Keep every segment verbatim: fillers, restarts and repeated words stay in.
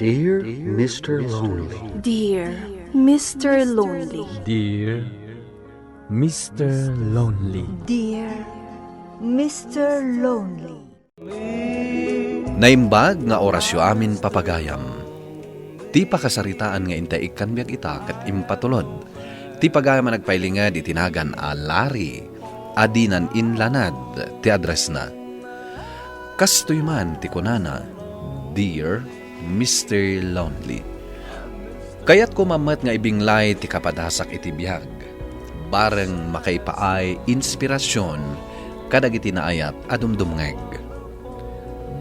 Dear Mister Lonely. Dear Mister Lonely. Dear Mister Lonely. Dear Mister Lonely. Naimbag nga orasyo amin, papagayam. Ti pakasaritaan nga intay ikkan biag ita ket impatulod ti pagayam a nagpailinged iti nagan a Larry a dinan inlanad ti addressna. Kastoy man ti kunana, "Dear Mister Lonely, kayatko man met nga ibinglay ti kapadasak iti biag, bareng makaipaay inspirasyon kadagiti naayat a dumdumngeg."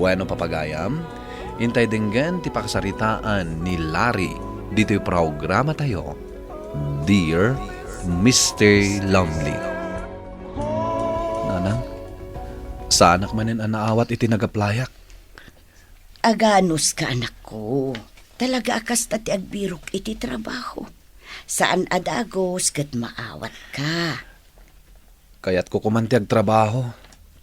Bueno, papagayam, intay denggen ti pakasaritaan ni Larry ditoy programatayo, Dear Mister Lonely. Nanang, saanak manen a naawat iti nagaplayak. Aganuska, anakko. Talaga a kasta ti agbirok iti trabaho. Saan a dagus ket maawatka. Kayatko koman ti agtrabaho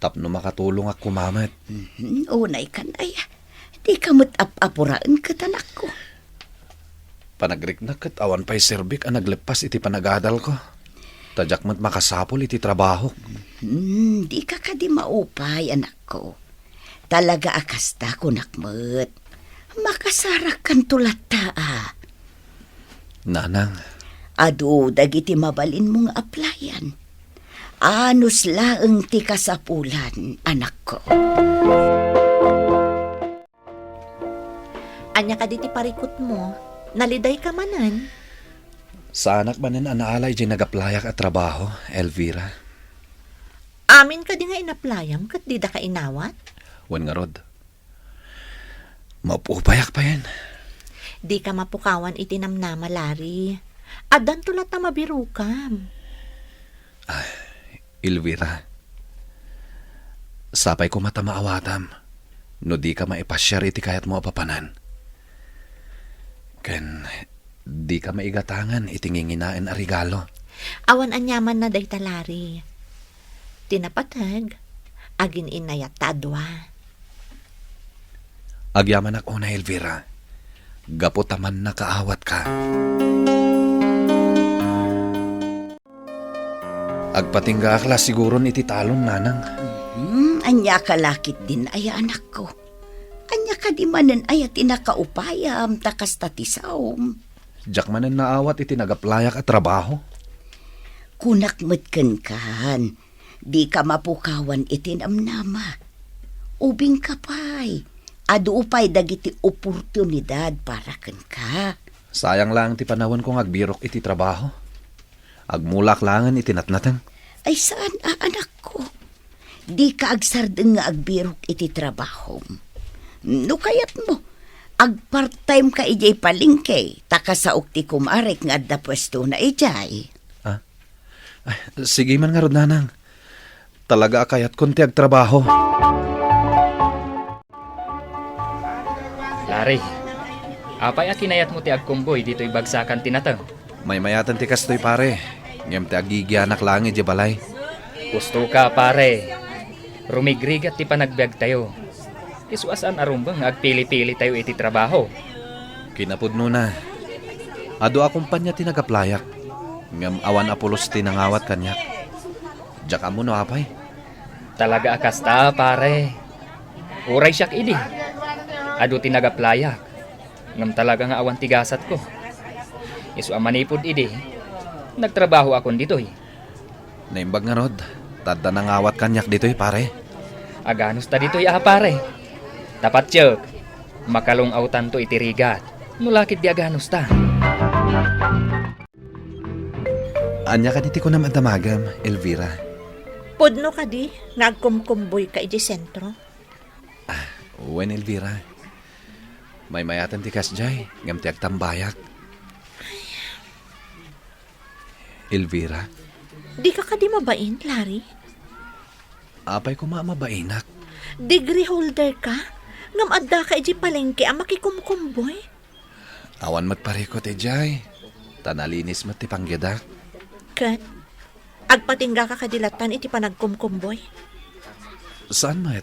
tapno makatulongak koma met. Mhm, unay kan aya. Dika met ap-apuraen ket, anakko. Panagriknak ket awan pay serbik a nagleppas iti panagadalko. Ta diak met makasapul iti trabahok. Hmm, dika kadi maupay, anakko. Talaga a kasta, kunak met. Makasarakkanto latta a. Nanang. Adu dagiti mabalinmo nga aplayan. Anus laeng ti kasapulan, anakko. Ania kadi ti parikutmo? Nalidayka manen? Saanak manen a naala idiay nagaplayak a trabaho, Elvira. Amin kadi nga inaplayam ket didaka inawat? Wen ngarud, maup-upayak payen. Dika mapukawan iti namnama, Larry. Addanto latta mabirokam. Ah, Elvira, sapay koma ta maawatam no dika maipasiar iti kayatmo a papanan. Ken dika maigatangan iti nginginaen a regalo. Awan aniamanna dayta, Larry. Ti napateg, agin-innayatta a dua. Agyamanak unay, Elvira. Gapu ta mannakaawatka. Agpatinggaak la siguron iti talon, nanang. Hmm, ania ka la ketdin aya, anakko? Ania kadi manen aya ti nakaupayam ta kasta ti saom? Diak manen naawat iti nagaplayak a trabaho. Kunak met kenkan, dika mapukawan iti namnama. Ubingka pay, adu pay dagiti oportunidad para kenka. Sayang laeng ti panawenko nga agbirok iti trabaho. Agmulak laengen iti natnateng. Ay, saan a, anakko. Dika agsardeng nga agbirok iti trabahom. No kayatmo, agpart-time ka idiay palengke, ta kasaok ti kumarek nga adda puestona idiay. Ah? Ay, sige man ngarud, nanang. Talaga a kayatkon ti agtrabaho. Larry, apay a kinayatmo ti agkumboy ditoy bagsakan ti nateng? Maymayaten ti kastoy, pare, ngem ti agigianak laeng idiay balay. Husto ka, pare. Rumigrigat ti panagbiagtayo. Isu a saan a rumbeng nga agpili-pilitayo iti trabaho. Kinapudnona, adu a kompania ti nagaplayak, ngem awan a pulos ti nangawat kaniak. Diak ammo no apay. Talaga a kasta, pare. Uray siak idi, adu ti nagaplayak, ngem talaga nga awan ti gasatko. Isu a manipud idi, nagtrabahoakon ditoy. Naimbag ngarud, ta adda nangawat kaniak ditoy, pare. Aganusta ditoy a, pare. Ta patiek, makalung-awtanto iti rigat no la ketdi aganusta. Ania kadi ti kunam a damagem, Elvira? Pudno kadi nga agkumkumboyka idiay sentro? Ah, wen, Elvira. Maymayaten ti kasdiay, ngem ti agtambayak. Elvira? Dika kadi mabain, Larry? Apay koma a mabainak? Degree holder ka? Ngem adda ka idiay palengke a makikumkumboy? Awan met parikut idiay, ta nalinis met ti panggedak. Ket, agpatingga ka kadi latan iti panagkumkumboy? Saan met?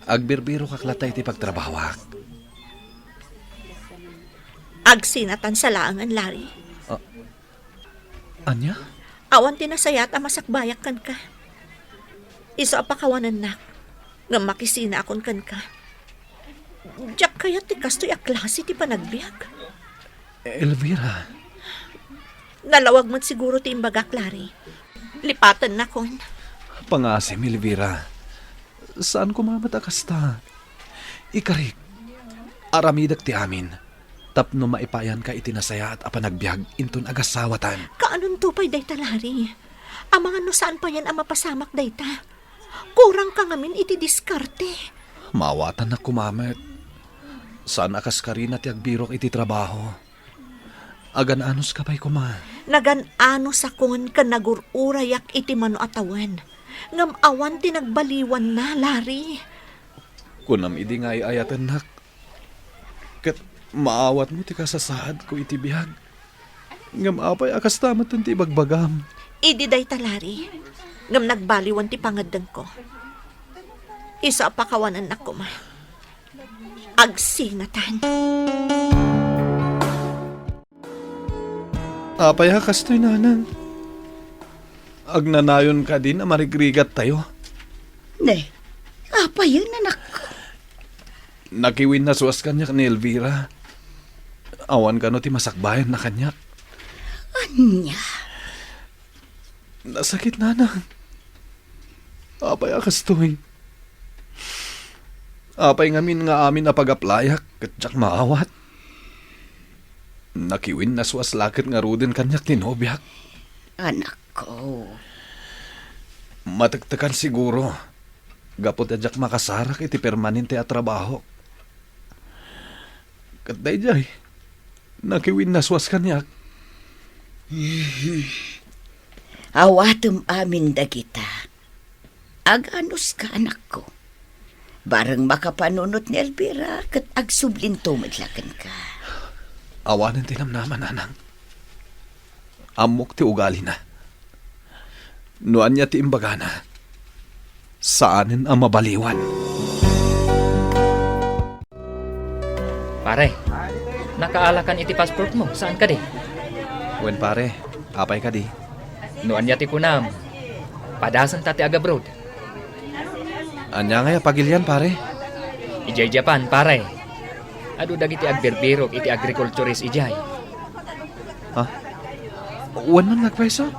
Agbirbirokak latta iti pagtrabahoak. Agsinatan sa laengen, Larry. Ah, ania? Awan ti nasayaat a masakbayak kenka. Isu a pakawanennak, ngem makisinaakon kenka. Diak kayat ti kastoy a klase ti panagbiag. Elvira. Nalawag met siguro ti imbagak, Larry. Lipatennakon. Pangasim, Elvira. Saan koma met a kasta. Ikarik, aramidek ti amin tapno maipayanka iti nasayaat a panagbiag inton agasawatan. Kaanonto pay dayta, Larry? Amangan no saan payen a mapasamak dayta. Kurangka ngamin iti diskarte. Maawatannak koma met. Saan a kas karina ti agbirok iti trabaho. Agan-anuska pay koma. Nagan-anusakon ken nagur-urayak iti mano a tawen. Ngem awan ti nagbaliwanna, Larry. Kunam idi nga ay-ayatennak. Ket maawatmo ti kasasaadko iti biag. Ngem apay a kasta metten ti ibagbagam? Idi dayta, Larry, ngem nagbaliwan ti pangeddengko. Isu a pakawanennak koma. Agsinatan. Apay a kastoy, nanang? Agnanayon kadin a marigrigattayo? Ne, apayen, anakko? Nakiwinnasuas kaniak ni Elvira. Awan kano ti masakbayanna kaniak. Ania? Nasakit, nanang. Apay a kastoy? Apay ngamin nga amin a pagaplayak ket diak maawat? Nakiwinnasuas la ket ngaruden kaniak ti nobiak. Anakko. Matektekan siguro, gapu ta diak makasarak iti permanente a trabahok. Ket daydiay, nakiwinnasuas kaniak. Awatem amin dagita. Aganuska, anakko. Bareng makapanunot ni Elvira ket agsublinto met la kenka. Awanen ti namnama, nanang. Ammok ti ugalina. No ania ti imbagana, saanen a mabaliwan. Pare, nakaalakan iti passport mo, saan kadi? Wen, pare, apay kadi? No ania ti kunam, padasenta ti agabroad. Ania ngay a pagilian, pare? Idiay Japan, pare. Adu dagiti agbirbirok iti agrikulturist idiay. Ha? Wen man nga agpayso?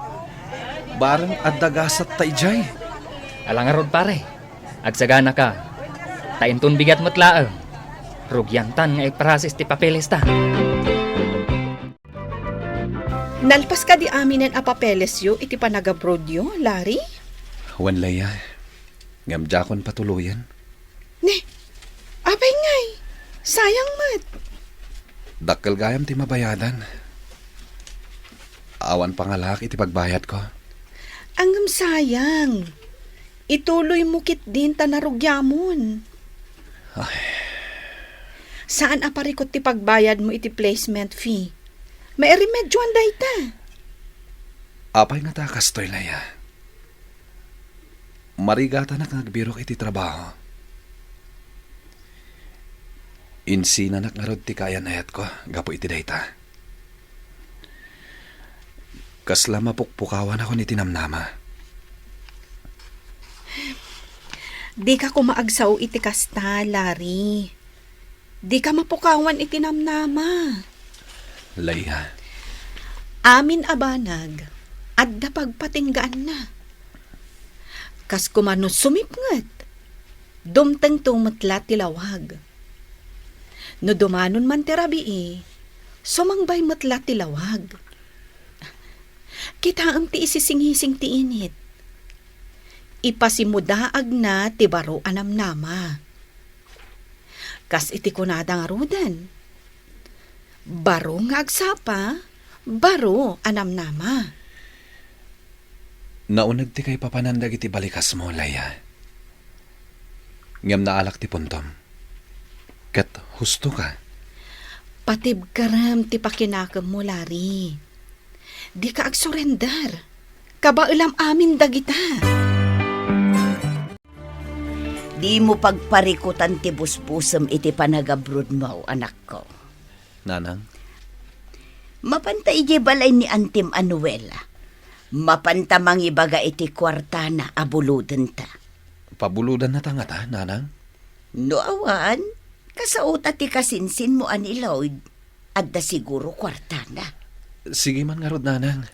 Bareng adda gasatta idiay. Ala ngarud, pare. Agsaganaka. Ta inton bigat met laeng, rugiantan nga iprocess ti papelesta. Nalpas kadi aminen a papelesyo iti panagabroadyo, Larry? Wen, Leia. Ngem diakon patuloyen. Ne, apay ngay? Sayang met. Dakkel gayam ti mabayadan. Awan pangalaak iti pagbayadko. Ngem sayang. Ituloymo ketdin ta narugiamon. Ay. Saan a parikut ti pagbayadmo iti placement fee. Mairemedioan dayta. Apay ngata a kastoy, Leia? Marigatanak nga agbirok iti trabaho. Insinanak ngarud ti kaayan-ayatko gapu iti dayta. Kasla mapukpukawanakon iti namnama. Dika koma agsao iti kasta, Larry. Dika mapukawan iti namnama. Leia. Amin a banag, adda pagpatinggaanna. Kas koma no sumipnget, dumtengto met la ti lawag. No dumanon man ti rabii, sumangbay met la ti lawag. Kitaem ti isisingising ti init. Ipasimudaagna ti baro a namnama. Kas iti kunada ngaruden, baro nga agsapa, baro a namnama. Nauneg ti kaipapanan dagiti balikasmo, Leia. Ngem naalak ti puntom. Ket husto ka. Patibkerem ti pakinakemmo, Larry. Dika agsurrender. Kabaelam amin dagita. Dimo pagparikutan ti busbusem iti panagabrodmo, anakko. Nanang? Mapanta idiay balay ni Antim a Noela. Mapanta mangibaga iti kuartana a bulodenta. Pabulodannata ngata, Nanang? No awan, kasaota ti kasinsinmo a ni Lloyd. Adda siguro kuartana. Sige man ngarud, Nanang.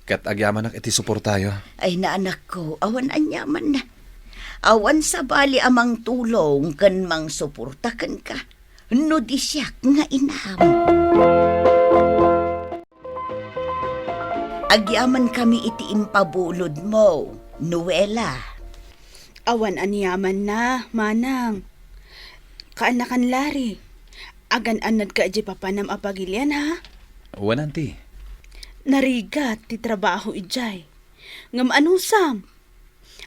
Ket agyamanak iti suportayo. Ay, naanakko, awan aniamanna. Awan sabali a mangtulong ken mangsuporta kenka. No di siak nga inam. Agyamankami iti impabulodmo, Noela. Awan aniamanna, Manang. Kaanakan, Larry. Agan-annadka idiay papanam a pagilian, ha? Wen, Auntie. Narigat ti trabaho idiay. Ngem anusam?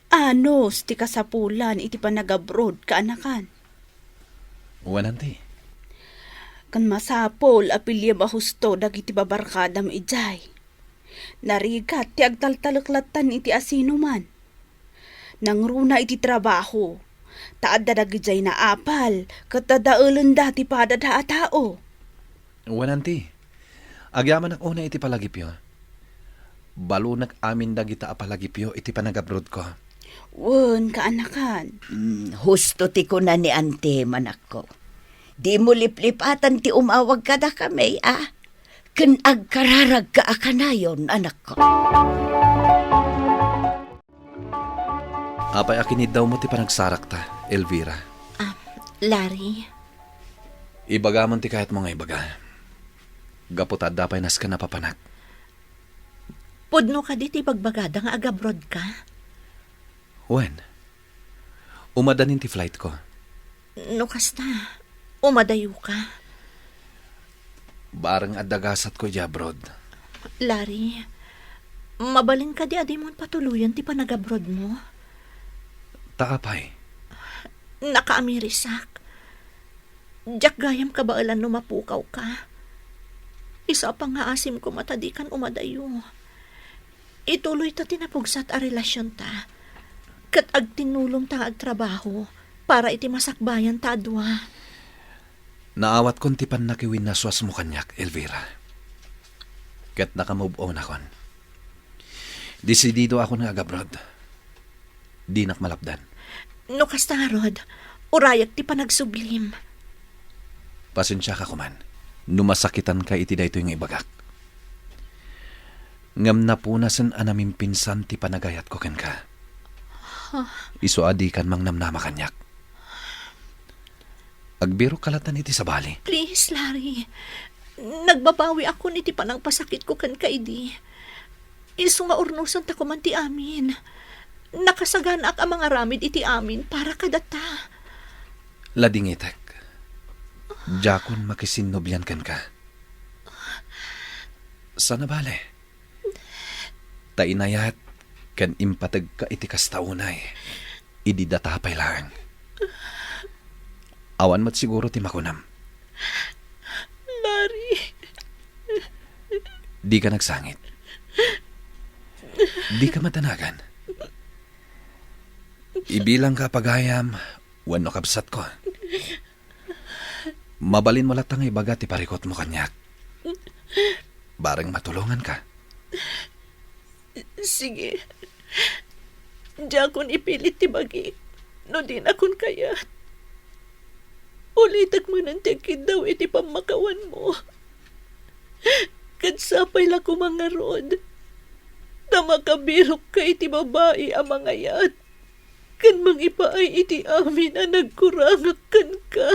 Anus ti kasapulan iti panagabroad, kaanakan? Wen, Auntie. Ken masapul a piliem a husto dagiti babarkadam idiay. Narigat ti agtaltalek lattan iti asinoman. Nangruna iti trabaho, ta adda dagidiay naapal ket dadaelenda ti padada a tao. Wen, Auntie. Agyamanak unay iti palagipyo. Balonek amin dagita a palagipyo iti panagabrodko. Wen, kaanakan. Hmm, husto ti kuna ni Antem, anakko. Dimo liplipatan ti umawag kadakami, a? Ken agkararagka a kanayon, anakko. Apay a kiniddawmo ti panagsarakta, Elvira? Ah, Larry. Ibagamon ti kayatmo nga ibaga. Gapu ta adda pay nasken a papanak. Pudno kadi ti ibagbagada nga agabroad ka? Wen. Umadanin ti flight ko. No kasta, umadayo ka. Bareng adda gasatko idiay abroad. Larry, mabalin kadi a dimon patuloyen ti panagabroad mo? Ta apay? Nakaamirisak. Diak gayam kabaelan no mapukaw ka. Isu a pangngaasim koma ta dikan umadayo. Ituloy ta ti napugsat a relasionta, ket agtinulongta nga agtrabaho para iti masakbayanta a dua. Naawatkon ti pannakiwinnasuasmo kaniak, Elvira. Ket naka-move on akon. Desidido akon nga agabroad. Dinak malapdan. No kasta ngarud, urayak ti panagsublim. Pasensiaka koman no masakitanka iti daytoy nga ibagak. Ngem napunasen a namimpinsan ti panagayatko kenka. Huh? Isu a dikan mangnamnama kaniak. Agbirokka lattan iti sabali. Please, Larry. Nagbabawiakon iti panangpasakitko kenka idi. Isu nga urnosenta koman ti amin. Nakasaganaak a mangaramid iti amin para kadata. Ladingitek. Diakon makisinnublian kenka. Sana bale. Ta inayat ken impategka iti kasta unay, idi data pay laeng. Awan met siguro ti makunam. Larry. Dika nagsangit. Dika madanagan. Ibilangka a pagayam wenno kabsatko. Mabalinmo latta nga ibaga ti parikutmo kaniak. Bareng matulonganka. Sige. Diakon ipilit ti bagik no dinakon kayat. Ulitek manen ti agkiddaw iti pammakawanmo. Ket sapay la koma ngarud ta makabirokka iti babai a mangayat ken mangipaay iti amin a nagkurangak kenka.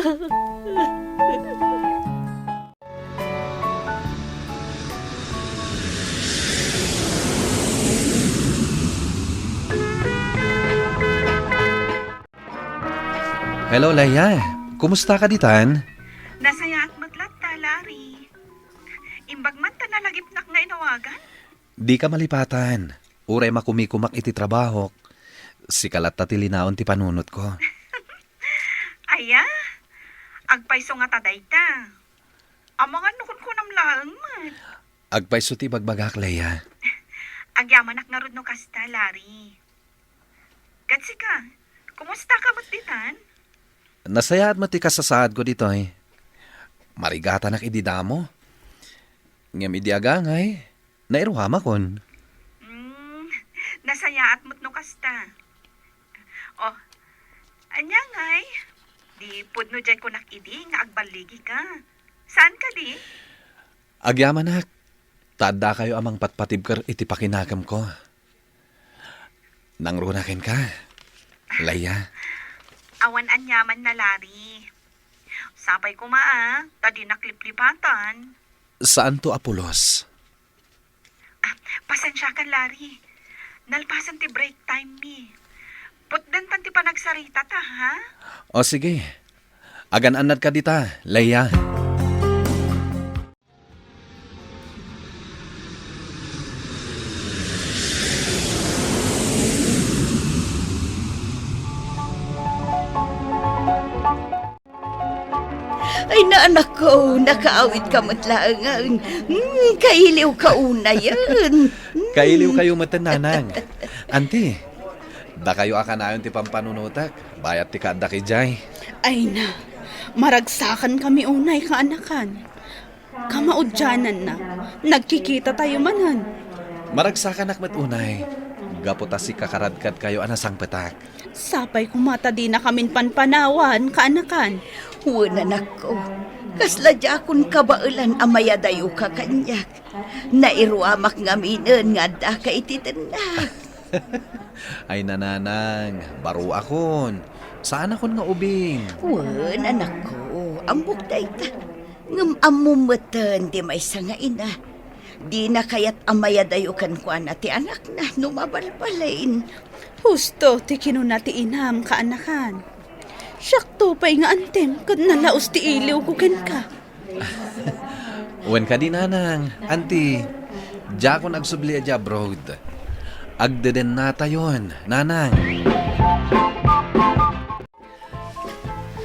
Hello, Leia. Kumusta ka ditan? Nasayaat met latta, Larry. Imbag man ta nalagipnak nga inawagan. Di ka malipatan. Uray makumikumak iti trabahok, sika latta ti linaon ti panunotko. Aya, agpayso ngata dayta. Amangan no kunkunam laeng met. Agpayso ti ibagbagak, Leia. Agyamanak ngarud no kasta, Larry. Ket sika, kumusta ka met ditan? Nasayaat met ti kasasaadko ditoy. Marigatanak idi damo. Ngem idi agangay, nairuamakon. Hmm, nasayaat met no kasta. Oh, ania ngay? Di pudno jay kunak idi nga agballigi ka. Saan kadi? Agyamanak, ta adda kayo a mangpatpatibker iti pakinakemko. Nangruna kenka, Leia. Awan aniamanna, Larry. Sapay koma a, ta dinak liplipatan. Saanto a pulos? Ah, pasensiakan, Larry. Nalpasen ti break time mi. Putdentan ti panagsarita ta, ha? O sige. Agan-annad ka dita, Leia. Ay, na, anak ko, nakaawit ka met laengen. Hmm, kailiw ka unayen. Hmm. Kailiw kayo met, nanang. Anti, dakayo a kanayon ti pampanunotek, bayat ti kaaddak idiay. Ay na, maragsakan kami unay, kaanakan. Kamaudiananna, nagkikita tayo manen. Maragsakanak met unay, gapu ta sikakaradkad kayo a nasangpetak. Sapay koma ta dina kamin panpanawan, kaanakan. Wen, anakko, kasla diakon kabaelan a mayadayoka kaniak. Nairuamak ngaminen nga addaka iti tennak. Ay, nanang, baruakon. Saanakon nga ubing. Wen, anakko, ammok dayta. Ngem ammom metten ti maysa nga ina. Dina kayat a mayadayo kenkuana ti anakna no mabalbalin. Husto ti kinuna ti inam, kaanakan. Siakto pay nga antim ket nalaus ti iliwko kenka. Wen kadi, nanang, anti, diakon agsubli idiay abroad. Agdedennatayon, nanang.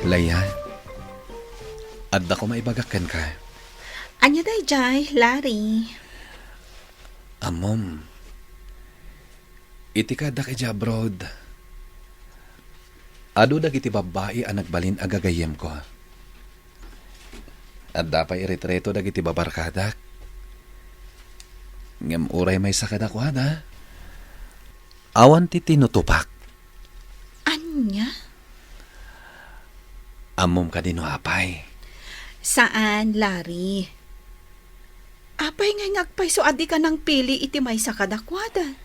Leia, adda koma ibagak kenka. Ania daydiay, Larry? Ammom, iti kaaddak idiay abroad, adu dagiti babbai a nagbalin a gagayyemko. Adda pay iretreto dagiti babarkadak. Ngem uray maysa kadakuada, awan ti tinutupak. Ania? Ammom kadi no apay? Saan, Larry. Apay ngay nga agpayso a dika nangpili iti maysa kadakuada?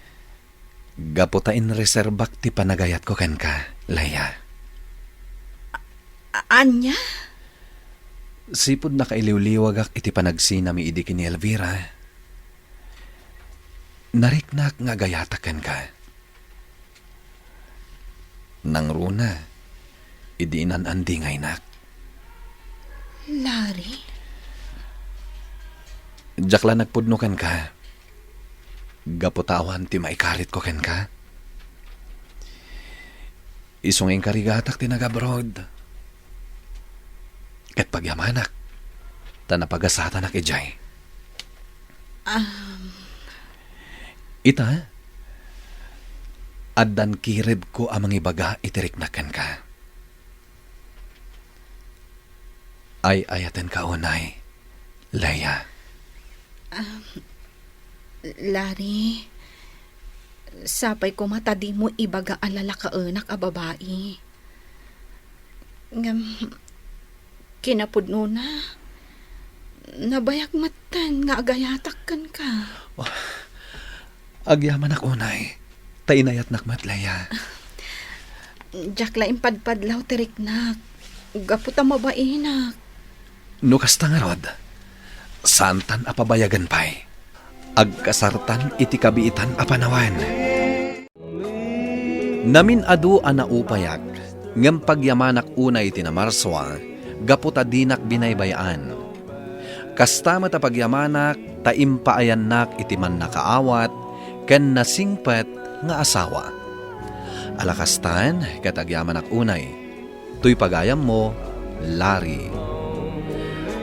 Gapu ta inreserbak ti panagayatko kenka, Leia. A-, ania? Sipud nakailiwliwagak iti panagsinami idi ken ni Elvira, nariknak nga agayatak kenka. Nangruna, idi inan-andingaynak. Larry? Diak la nagpudno kenka, gapu ta awan ti maikaritko kenka. Isu nga inkarigatak ti nag-abroad. Ket pagyamanak, ta napagasatanak idiay. Um. Ita, addan kirebko a mangibaga iti riknak kenka. Ay-ayatenka unay, Leia. Um, Larry, sapay koma ta dimo ibaga a lalakaenak a babai. Ngem, kinapudnona, nabayag metten nga agayatak kenka. Agyamanak unay, ta inayatnak met, Leia. Diak la impadpadlaw ti riknak, gapu ta mabainak. No kasta ngarud, saantan a pabayagen pay. Agkasartan iti kabiitan a panawen. Namin-adu a naupayak, ngem pagyamanak unay ti namarsua, gapu ta dinak binaybay-an. Kasta met a pagyamanak ta impaayannak iti mannakaawat ken nasingpet nga asawa. Ala kastan, ket agyamanak unay. Toy pagayammo, Larry.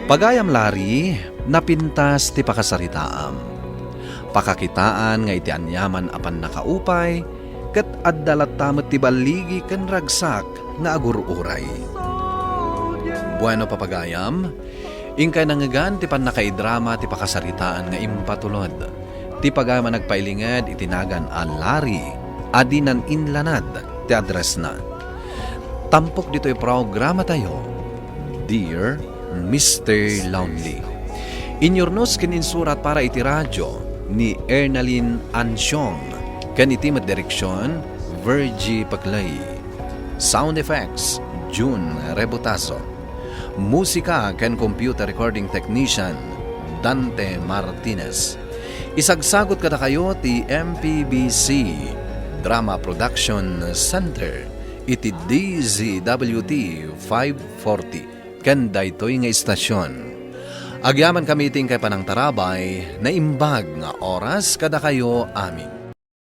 Pagayam Larry, napintas ti pakasaritaam. Pakakitaan nga iti aniaman a pannakaupay, ket adda latta met ti balligi ken ragsak nga agur-uray. Bueno, papagayam, Inkay nangngegan ti pannakaidrama ti pakasaritaan nga impatulod. Ti pagayam a nagpailinged iti nagan a Larry a dinan inlanad ti addressna. Tampok ditoy programatayo, Dear Mister Lonely. Inyurnos ken insurat para iti radio ni Ernalyn Ansiong ken iti met direksion, Virgie Paclay. Sound effects, June Rebutazo. Musika ken computer recording technician, Dante Martinez. Isagsagut kadakayo ti M P B C Drama Production Center iti D Z W T five forty ken daytoy nga istasion. Agyamankami iti inkay panangtarabay, naimbag nga oras kadakayo amin.